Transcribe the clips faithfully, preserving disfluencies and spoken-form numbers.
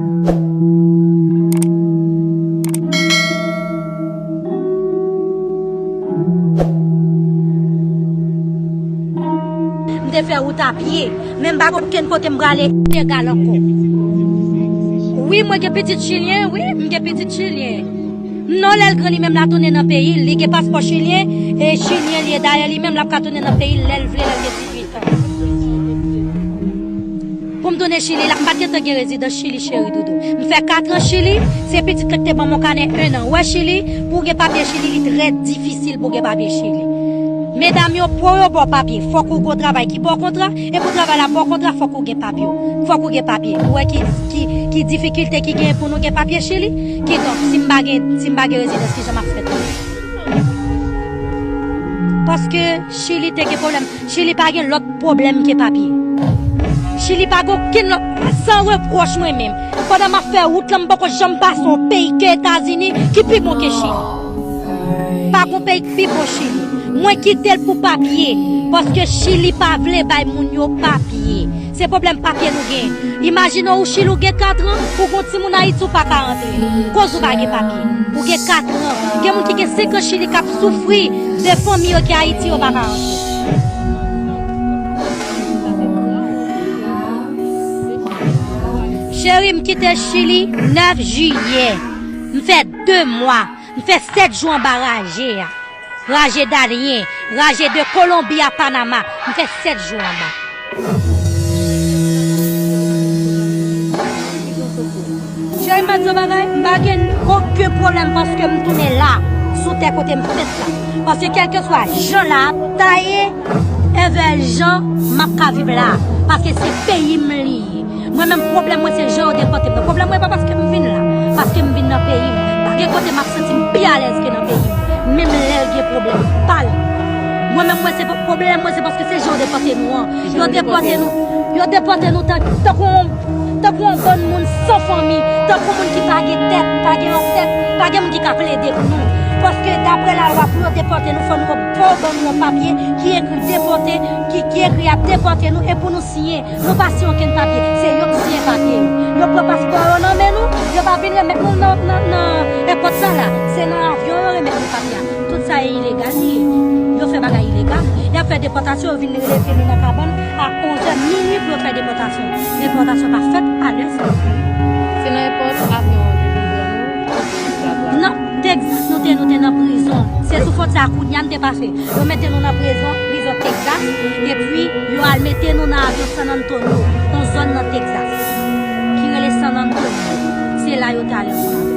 M te fè wout a pye, men m pa gen okenn kote m prale ilegal ankò. Wi, mwen gen pitit chilyen, wi, m gen pitit chilyen. Non, lè l gran, li menm l a tounen nan peyi l. Li gen paspò chilyen, e chilyen li ye. Dayè, li menm l ap ka tounen nan peyi l lè l vle, lè l gen dizuit an. Pou m tounen Chili la, m pa t gentan gen rezidans Chili, cheri doudou. M fè kat an Chili, se pitit la ki te ban m yon kanè en an. Ou wè Chili, pou w gen papye Chili, li trè difisil pou w gen papye Chili. Medam yo, pou yo ba w papye, fòk ou gen yon travay ki ba w kontra, e pou travay la ba w kontra, fòk ou gen papye. Fòk ou gen papye. Ou wè ki, ki, ki difikilte ki genyen pou nou gen papye Chili? Kidonk, si m pa gen, si m pa gen rezidans, kijan m ap fè tounen? Paske Chili te gen pwoblèm. Chili pa gen lòt pwoblèm ke papye. Chili pa gen okenn lòt, san repwòch mwen menm. Pandan m ap fè wout lan, m poko janm pase yon peyi ke Etazini ki pi bon ke Chili. Pa gen peyi ki pi bon Chili. Mwen kite l pou papye, paske Chili pa vle bay moun yo papye. Se pwoblèm papye nou gen. Imajine w, ou Chili, ou gen kat an, ou gon timoun Ayiti, ou pa ka rantre. Koz ou pa gen papye. Ou gen kat an. Gen moun ki gen senk an Chili k ap soufri de fanmi yo ki Ayiti, yo pa ka rantre. Cheri, m kite Chili nèf jiyè. M fè de mwa. M fè sèt jou anba raje a. Raje Darién, raje de Kolonbi a Panama. M fè sèt jou anba. Cheri, m ap di w bagay, m pa gen okenn pwoblèm paske m tounen la, sou tè kote m fèt la. Paske kèlkeswa jan la ap taye, envè jan m ap ka viv la. Paske se peyi m li ye. Mwen menm, pwoblèm mwen se jan yo depòte m nan. Pwoblèm mwen pa paske m vin la, paske m vin nan peyi m. Pa gen kote m ap santi m pi alèz ke nan peyi m. Menm lè l gen pwoblèm pa l. Mwen menm, mwen se pa, pwoblèm mwen se paske se jan yo depòte nou an. Yo depòte nou, yo depòte nou tan, tankou yon, tankou yon bann moun san fanmi, tankou moun ki pa gen tèt, pa gen yon tèt, pa gen moun ki ka plede pou nou. Paske daprè lalwa, pou yo depòte nou, fò nou, fò yo ban nou yon papye ki ekri depòte, ki, ki ekri y ap depòte nou, e pou nou siyen. Nou pa siyen okenn papye, se yo ki siyen papye yo. Yo pran paspò yo nan men nou, yo pa vin remèt nou nan, nan, nan èpòt sa la. Se nan avyon yo remèt nou papye a. Tout sa e ilegal li ye. Yo fè bagay ilegal. Y ap fè depòtasyon, yo vin leve nou nan kabann a onzè minui pou yo fè depòtasyon. Depòtasyon pa fèt a lè sa. Se nan èpòt avyon an te vin pran nou, pou yo vin pran nou. Nan Texas, nou te, nou te nan prizon. Se sou fwontyè a kounye a n te pase. Yo mete nou nan prizon, prizon Texas, epi yo al mete nou nan avyon San Antonio, yon zòn nan Texas, ki rele San Antonio. Se la yo te ale ansanm avè m.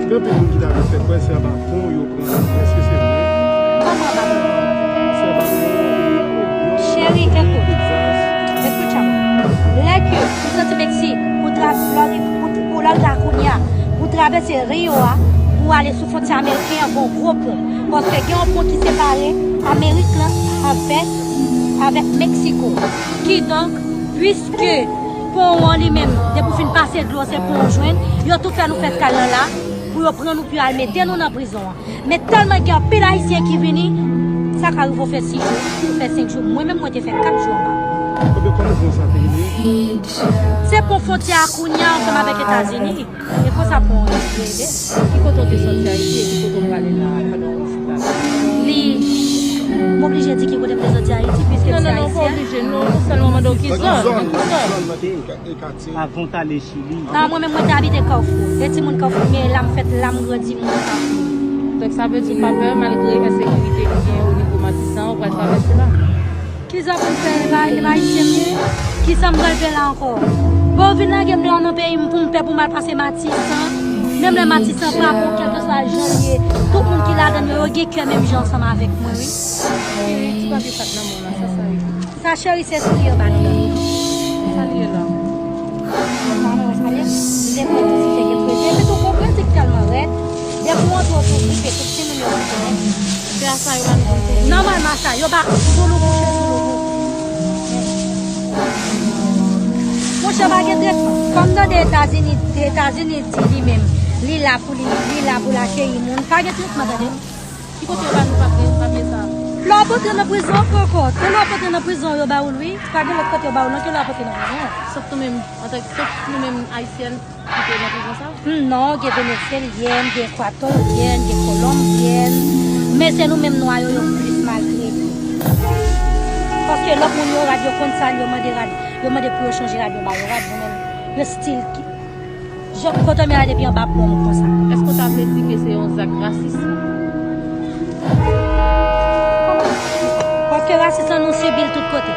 Gen anpil moun ki ta vle fè kwè se anba pon yo pran nou. Èske se vre? Kòman anba pon? Se anba pon, yo, yo, yo, Cheri, yo, ekout. Texas. Escuchame. Lè ke ou soti Meksik, ou tra-, lè ou, ou, ou lè ou ta kounye a, ou travèse Rio a, ou ale sou fwontyè ameriken an, gon gwo pon. Paske gen yon pon ki separe Amerik lan avèk, avèk Meksiko. Kidonk, piske pon an li menm, depi w fin pase dlo, se pon w jwenn, yo tou fè nou fè skal lan la, pou yo pran nou, pou yo al mete nou nan prizon an. Men tèlman gen anpil Ayisyen ki vini, sa ka rive w fè sis jou, ou fè senk jou. Mwen menm, mwen te fè kat jou anba. Ebyen, kòman pon sa te rele? Se pon fwontyè a kounye a ansanm avèk Etazini. E konsa pon an rele. Ki kote w te sòti Ayiti e ki kote w prale la pandan w vin la? Li, m oblije di ki kote m te sòti Ayiti, piske m se Ayisyèn. Non, non, non, pa oblije, non, nou sèlman mande w ki zòn, ki zòn. Avan w t ale Chili. A, mwen menm, mwen te abite Kafou. E timoun Kafou m ye, la m fèt, la m grandi, m nan Kafou. Donk, sa vle di w pa pè, malgre ensekirite ki genyen o nivo Matisan, ou pral travèse la? Kisa pou m fè, e pa, e pa Ayisyen m ye? Kisa m pral fè la ankò? Bon, yo vin lage m la nan peyi m pou m pè pou m al pase Matisan. Menm lè Matisan pa bon, kèlkeswa jan l ye, tout moun ki ladan l yo, yo gen kè menm jan ansanm avèk mwen, wi. Ti papye sa k nan men w la, sa sa ye? Sa, cheri, se soulye anba nou yo. Sa l ye la? Ou pa wè sa l ye? Li depann de si se gen prete. Epi tou, gon prete ki tèlman rèd. Depi w antre, w tou gripe, tout timoun yo gripe nèt. Se a sa yo ba nou pou nou. Nòmalman, sa, yo ba sou louvou, se sou louvou. Monchè, pa gen tretman. Kòm tande Etazini, Etazini di li menm, li la pou li, li la pou l akeyi moun. Pa gen tretman, tande. Ki kote yo ba nou papye, papye sa? Lè w ap antre nan prizon, frè Kòk, ke lè w ap antre nan prizon, yo ba ou l, wi. Pa gen lòt kote yo ba ou l, non, ke lè w ap antre nan prizon. Sòf nou menm, antanke, sòf nou menm ayisyèn ki te nan prizon sa? Hmm, non, gen Venezyelyèn, gen Ekwatoryen, gen Kolonbyen. Men se nou menm nwa yo, yo plis maltrete. Paske lòt moun yo rad, yo konn sa, yo mande rad, yo mande pou yo chanje rad, yo ba yo rad, nou menm, yo still ki-, Jan kote m ye a depi anba pon m konsa. Èske w ta vle di ke se yon zak rasis? Paske rasis lan nou sibi l tout kote.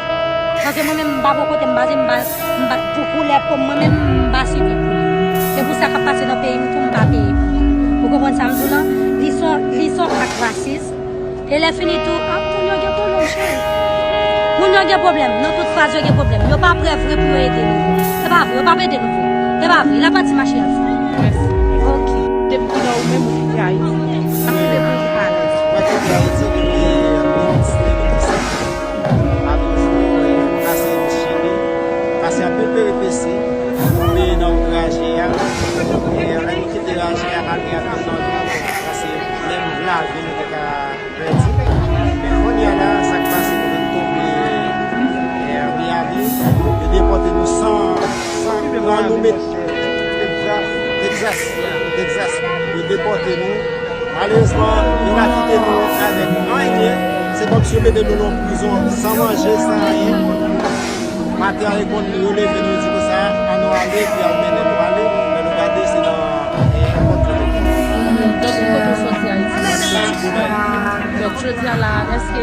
Paske mwen menm m pa bò kote m baze, m ba, m bat pou koulè po m, mwen menm m pa sibi pou li. Se pou sa k ap pase nan peyi m tou m pa peye pou li. Ou konprann sa m di w lan? Li se yon, li se yon ak rasis. E lè fini tou, ah, moun yo gen pwoblèm, cheri. Moun yo gen pwoblèm. Nan tout faz, yo gen pwoblèm. Yo pa prè vre pou yo ede nou. Se pa vre, yo p ap ede nou vre. Se pa vre, l ap pati mache avè nou. Mèsi. Ok. Depi kilè ou menm ou kite Ayiti? M ap kite pou ou pa alèz. Mwen kite Ayiti depi de mil dis, de mil disèt. M ap toujou, eh, pase nan Chili, pase anpil peripesi, tonbe nan wout raje a. E lè nou kite raje a, malgre anpil nan nou, pase menm lavi nou te ka pèdi. Men kounye a la, sa k pase, nou vin tonbe, eh, Miami. Yo depòte nou san, san pran nou met Texas, Texas. Yo depòte nou. Malerezman, yo pa kite nou avèk anyen. Se kòmsi yo mete nou nan prizon san manje, san anyen. Maten an, yo konn, yo leve nou, yo di konsa, ann nou ale, epi y ap mennen nou ale, men nou gade, se nan, eh, nenpòt kote. Donk, ki kote w sòti Ayiti? Sòti Gonayiv. Donk, jodi a la, èske,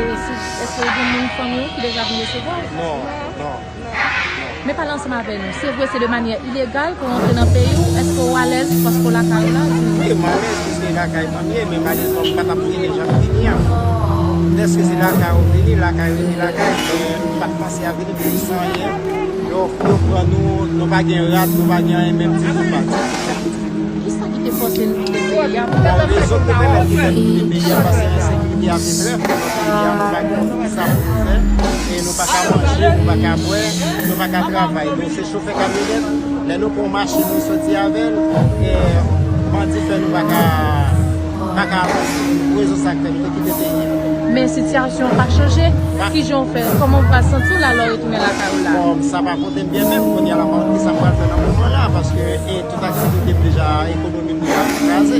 èske gen moun fanmi w ki deja vin resevwa w? Non, non, non. Men pale ansanm avè nou. Se vre, se de manyè ilegal pou w antre nan peyi w. Èske w alèz paske w lakay ou la? Wi, m alèz paske lakay mwen m ye, men malerezman, m pa t ap vini jan m vini an. Dèske se lakay ou vini, lakay ou vini, lakay, men m pa t panse a vini pou san anyen. Yo, yo pran nou, nou pa gen rad, nou pa gen anyen, menm ti kou pa. Kisa ki te fòse nou kite peyi a? Bon, rezon ki pèmèt nou fè nou kite peyi a, paske ensekirite a te trè fò nan peyi a, nou pa gen sa pou nou fè, e nou pa ka manje, nou pa ka bwè, nou pa ka travay. Nou se chofè kamyonèt, lè nou pran yon machin, nou soti avè l, e bandi fè nou pa ka, pa ka avanse. Pou rezon sa k fè nou te kite peyi a. Men sitiyasyon an pa chanje. Pa- Kijan w fè? Kòman w pral santi w la lè w retounen lakay ou la? Bon, sa pa pote m byen menm. Kounye a la, m pa konn kisa m pral fè nan moman la, paske, e, tout aktivite m deja, ekonomi m deja kraze.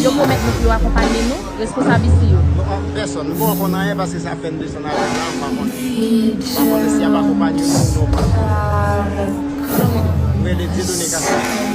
Yo pwomèt nou pou yo akonpanye nou, responsab isi yo? Non, pèsòn. Nou poko konn anyen paske sa fè n desann avè l la, m pa konnen. M pa konnen si y ap akonpanye nou ou non. M rele Dieudonné Castro.